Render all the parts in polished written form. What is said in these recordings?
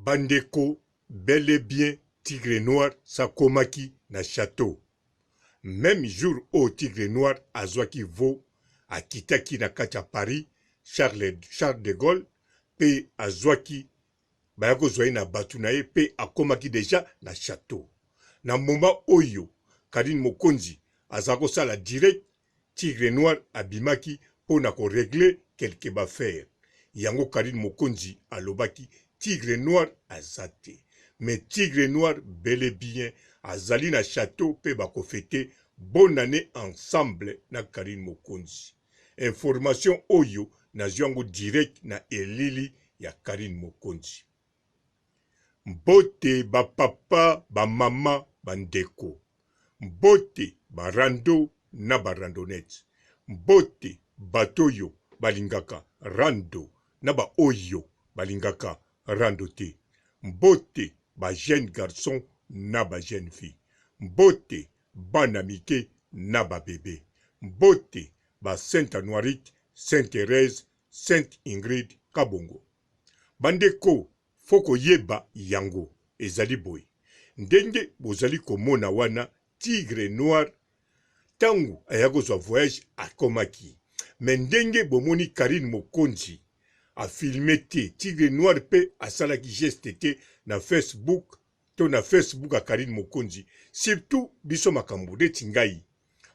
Bandeko bel et bien tigre noir s'akomaki na chateau meme jour oyo tigre noir azwaki veau akitaki na kati ya Paris Charles Charles de Gaulle pe azwaki baya kozwa ye na batu na ye pe akomaki dejà na chateau na moment oyo Carine Mokonzi aza kosala direct Tigre noir abimaki po na ko regler quelques b'affaires yango Carine Mokonzi alobaki tigre noir aza te mais tigre noir bel et bien azali na chateau pe bako feter bonne annee ensemble na Carine Mokonzi. Information oyo nazwi yango direct na elili ya Carine Mokonzi. Mbote ba papa, ba mama, ba ndeko. Mbote ba rando na ba randonnettes. Mbote bato oyo balingaka rando na ba oyo balingaka rando te. Mbote ba jeunes garçons na ba jeunes filles. Mbote bana mike na ba bebes. Mbote ba Sainte Anuarite, Sainte Therèse, Sainte Ingrid Kabongo. Bandeko faut koyeba yango ezali boye ndenge bozali komona wana tigre noir tangu aya kozwa voyage akomaki mais ndenge bomoni Carine mokonzi a filme te tigre noir pe asalaki geste te na Facebook to na Facebook ya Carine mokonzi surtout biso makambo neti ngai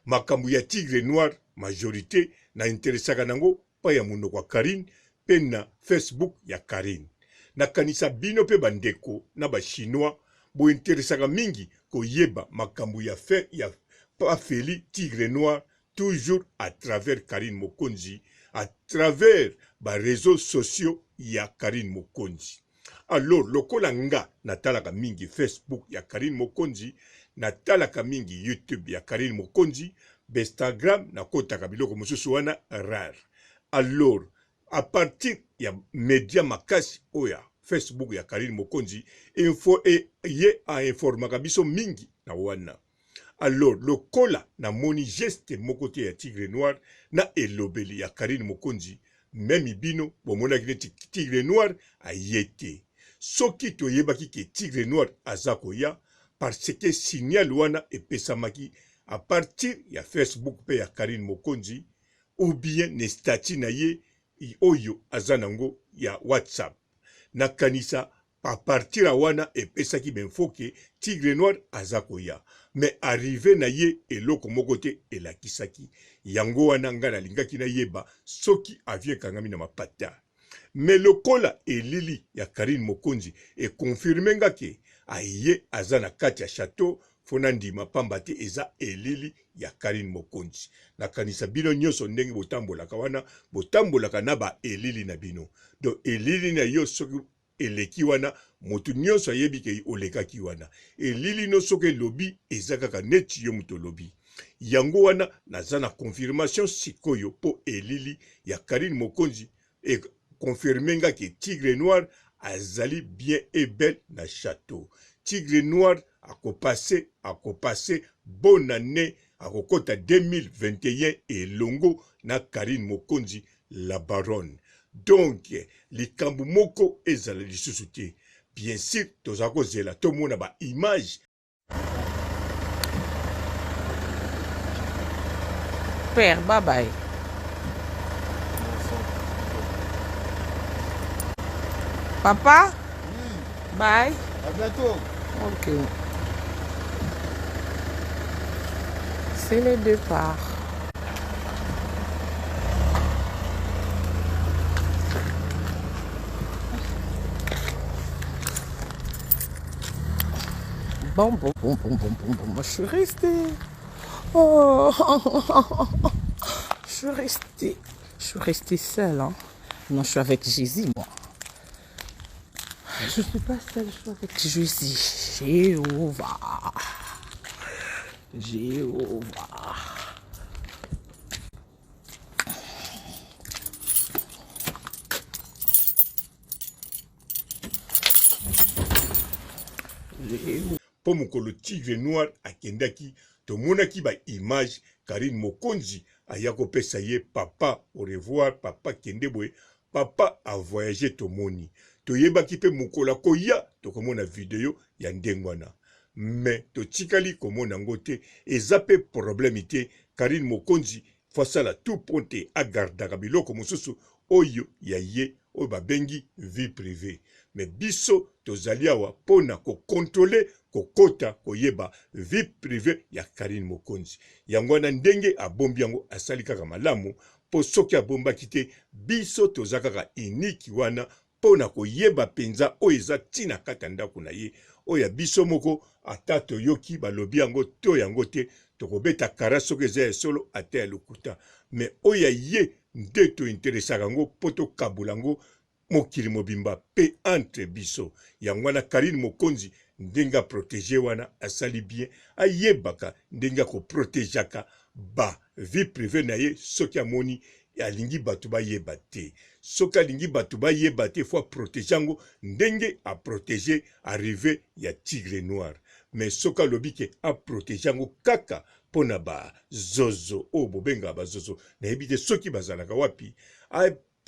makambo ya tigre noir majorite na interessaka nango pa ya monoko ya Carine pe na Facebook ya Carine. Na kanisa bino pe ba ndeko na ba chinois bo interessaka mingi ko yeba makambu ya fin ya pa Felly tigre noir toujours à travers Carine Mokonzi à travers ba reseaux sociaux ya Carine Mokonzi. Alors lokola nga natalaka mingi Facebook ya Carine Mokonzi, natalaka mingi YouTube ya Carine Mokonzi, b'Instagram nakotaka biloko mosusu wana rare. Alors à partir ya media makasi oyo ya Facebook ya Carine Mokonzi info e, ye a informaka biso mingi na wana. Alors lokola namoni geste moko te ya Tigre Noir na elobeli ya Carine Mokonzi, meme bino bomonaki neti Tigre Noir aye te. Soki toyebaki ke Tigre Noir aza koya parce que signal wana epesamaki à partir ya Facebook pe ya Carine Mokonzi ou bien na statut na ye oyo aza nango ya WhatsApp. Nakanisa A partir ya wana epesaki ba info que Tigre Noir aza koya mais arrivee na ye eloko moko te elakisaki. Yango wana nga nalingaki nayeba soki avion ekangami na mapata. Mais lokola elili ya Carine Mokonzi e confirmer nga que aye aza na kati ya chateau faut nandima pamba te eza elili ya Carine Mokonzi. Nakanisa bino nyoso ndenge botambolaka wana botambolaka na ba elili na bino. Donc elili na yo soki eleki wana moto nionso ayebi ke olekaki wana elili no soki elobi eza kaka neti yo moto olobi yango wana naza na confirmation sikoyo po elili ya Carine Mokonzi e confirme nga ke Tigre Noir azali bien et belle na chateau Tigre Noir ako passe ako passe bonne annee akokota 2021 elongo na Carine Mokonzi la baronne donc likambo moko ezala lisusu te bien sur toza kozela tomona ba image. Père, bye bye. Papa, bye. À bientôt. Ok. C'est le départ. Bon, bon, bon, bon, bon, bon, bon. Moi, je suis restée. Oh, je suis restée. Je suis restée seule. Hein. Non, je suis avec Jésus, moi. Je ne suis pas seule, je suis avec Jésus. Jéhovah. Jéhovah. Mpo mokolo Tigre Noir akendaki tomonaki ba images Carine Mokonzi aya kopesa ye papa au revoir papa kende boye papa a voyager tomoni. Toyebaki pe mokolo akoya tokomona video ya ndenge wana mais totikali komona yango te. Eza pe problème te, Carine Mokonzi faut asala tout po te a gardaka biloko mosusu oyo ya ye oyo babengi vie privee. Mais biso tozali awa pona ko controler kokota koyeba vie privee ya Carine Mokonzi. Yango wana ndenge abombi yango asali kaka malamu po soki abombaki te biso toza kaka unique wana po na koyeba penza oyo eza ti na kati ya ndaku na ye. Oyo ya biso moko ata toyoki balobi yango to yango te tokobeta kara soki eza ya solo ata ya lokuta mais oyo ya ye nde to interesaka yango po tokabola yango mokili mobimba pe entre biso. Yango wana Carine Mokonzi ndenge a proteger wana asali bien ayebaka ndenge ako protegeaka ba vie privee na ye soki amoni alingi batu bayeba te. Soki alingi batu bayeba te faut a proteger yango ndenge a proteger arrivee ya tigre noir. Mais soki alobi ke a proteger yango kaka pona ba zozo oyo bobengaka ba zozo nayebi te soki bazalaka wapi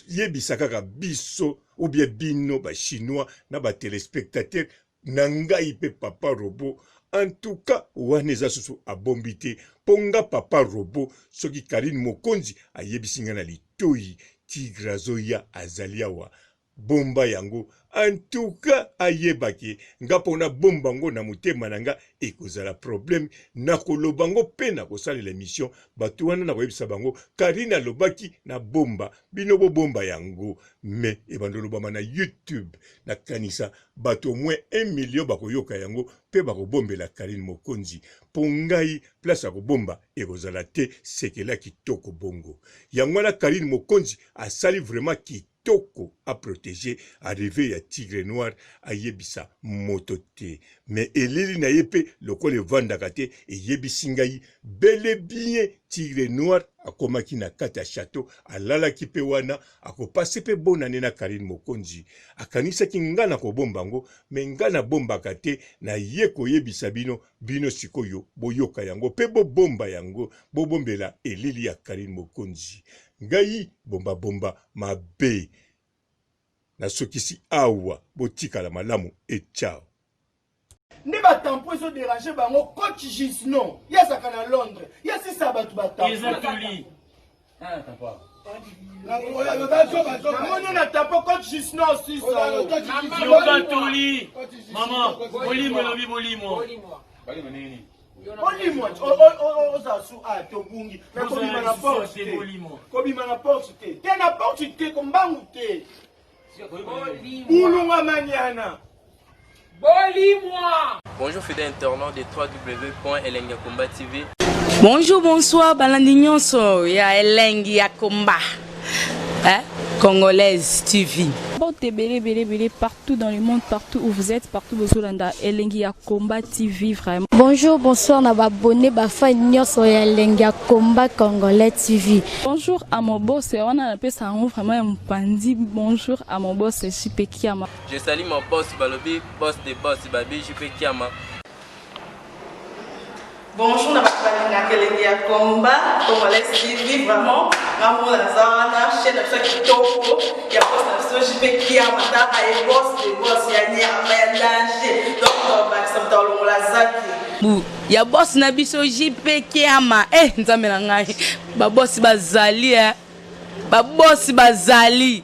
Yebisa kaka biso ou bien bino ba chinois na ba telespectateurs na ngai pe papa robot en tout cas wana eza susu abombi te po nga papa robot soki Carine Mokonzi ayebisi nga na litoyi tigre azoya azali awa bomba yango en tout cas ayeba ke nga po na bomba ngo na motema na nga ekozala problème nakoloba ngo pe nakosalela emission Batu wana nakoyebisa bango Carine alobaki na bomba bino bobomba yango mais ebanda olobama na YouTube nakanisa batu au moins 1 million bakoyoka yango pe bakobombela Carine Mokonzi po ngai place ya kobomba ekozala te sekela kitoko bongo yango wana Carine Mokonzi asali vraiment kitoko a proteger arrivee ya tigre noir ayebisa moto te mais elili na ye pe lokola evandaka te eyebisi ngai bel et bien tigre noir akomaki na kati ya chateau alalaki pe wana akopase pe bonne annee na Carine Mokonzi akanisaki nga nakobomba yango mais nga nabombaka te naye koyebisa bino bino sikoyo boyoka yango pe bobomba yango bobombela elili ya Carine Mokonzi Ngai bomba bomba mabe nasukisi awa botikala malamu et ciao. Nde ba tampon ezo deranger bango coach Gisno ye azalaka na Londres ye asisa bato ba tampon. Eza toli. Namoni na tampon coach Gisno osisa. Yoka toli. Maman, bolimo elobi bolimo. Bolimwa ozala su a tobungi mais kobima na porte te kobima na porte te te na porte te kombangu te bulunga maniana bolimwa. Bonjour fidèles internautes de www.elengiyakomba TV. Bonjour, bonsoir, balandi nyonso ya elengi ya komba. Hein? Congolaise TV. Mbote ebele ebele ebele partout dans le monde partout où vous êtes partout bozolanda elengi ya combat TV vraiment. Bonjour bonsoir na ba abonné ba fan nyonso ya elengi ya combat congolais TV. Bonjour à mon boss wana napesa yango vraiment ya mopanzi bonjour à mon boss JP Kiama. Je salue mon boss balobi boss de boss babi JP Kiama. Bonjour na bato balingaka elengi ya combat congolais TV vraiment nga moko naza wana chaîne na biso ya kitoko ya boss na biso JP Kiama tala ye boss de boss ya nyama ya danger donc tobakisa moto alongola zaki Bu ya boss na biso JP Kiama eh nzambe na ngai ba boss bazali eh ba boss bazali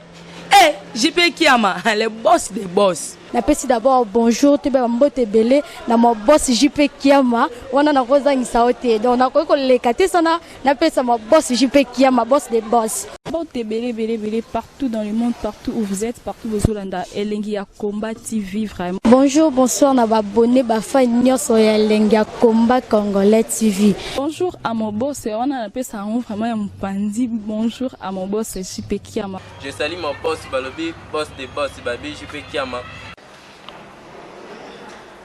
eh JP Kiama le boss de boss. Napesi d'abord bonjour toyeba ba mbote ebele na ma boss JP Kiama wana nakozangisa yo te donc nakoki koleka te sana napesa ma boss JP Kiama boss de boss. Mbote ebele ebele ebele partout dans le monde partout où vous êtes partout bozolanda elengi ya combat TV vraiment. Bonjour bonsoir na ba abonne ba fan nionso ya elengi ya combat congolais TV. Bonjour à mon boss wana napesa yango vraiment ya mopanzi bonjour à mon boss JP Kiama. Je salue mon boss balobi boss de boss babi JP Kiama.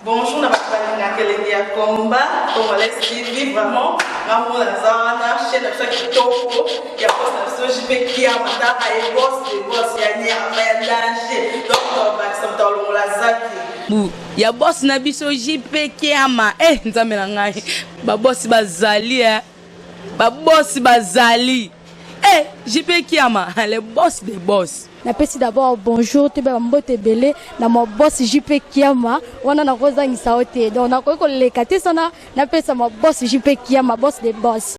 Bonjour na bato balingaka elengi ya combat congolais TV vraiment nga moko naza wana chaîne na biso ya kitoko ya boss na biso JP Kiama tala ye boss de boss ya nyama ya danger donc tobakisa moto alongola zaki Bu ya boss na biso JP Kiama eh nzambe na ngai ba boss bazali eh ba boss bazali. Eh, JP Kiama, le boss des boss. Napesi d'abord bonjour toyeba bambote ebele na ma boss JP Kiama. Wana nakozangisa yo te, donc nakoki koleka te sana napesa ma boss JP Kiama, boss de boss.